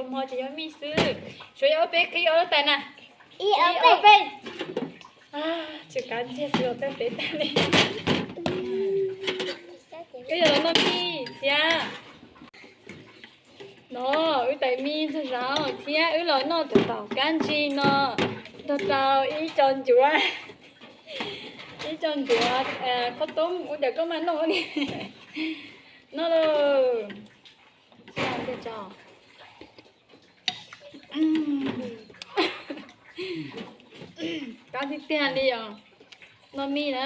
Hmo tsis yog mij xwb, tsuav yog ob peb qib ob lub tais na. Ib ob peb. Tsis kav ntsiag tsis yog peb peb tag li. Wb yog los noj mij thiab. No, wb tais mij ntxog zos thiab wb los noj tus taum kab ntsig no, nrog rau ib co ncuav, ib co ncuav khaub toob ua cas koj mam noj li. Noj lauj. Kab tiag tiag li os. Noj mij na.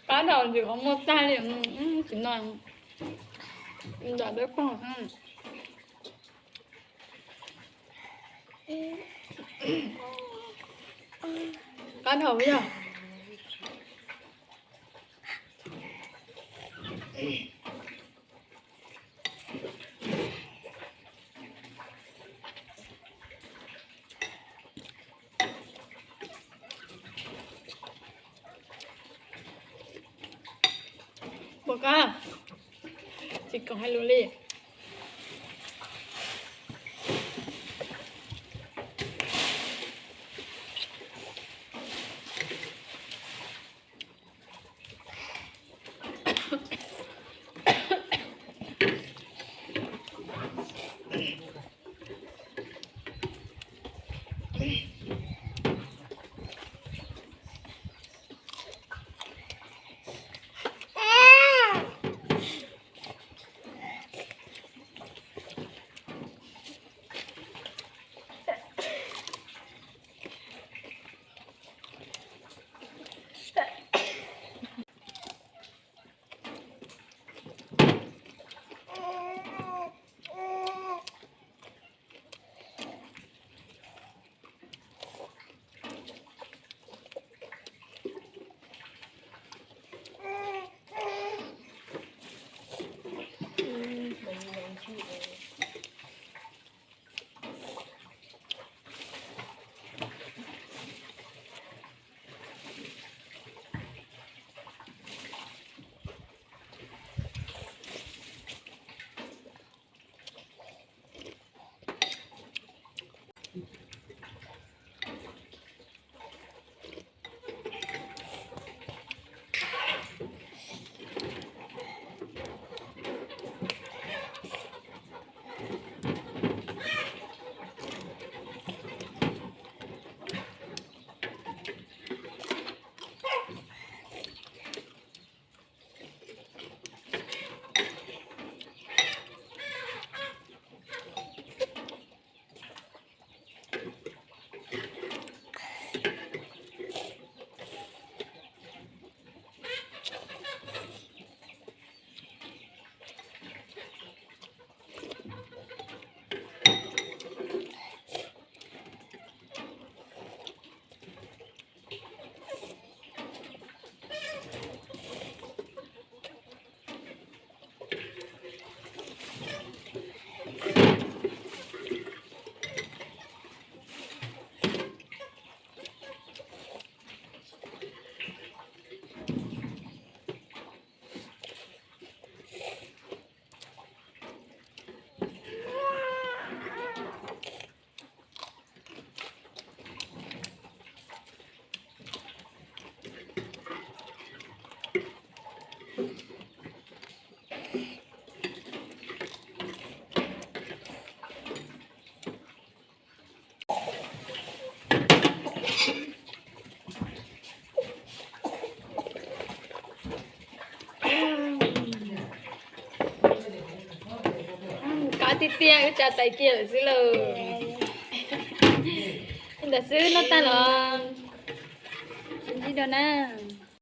Qab dhau ntxim qhov muag tag li, tsis no, nram dawb paug. Qab dhau yog. Pom qab, tsis koom hais lus li. Qab tiag tiag, wb tsa tais kiag lawm xwb lauj. Li ntawd xwb, noj tag los sib ntsib dua na.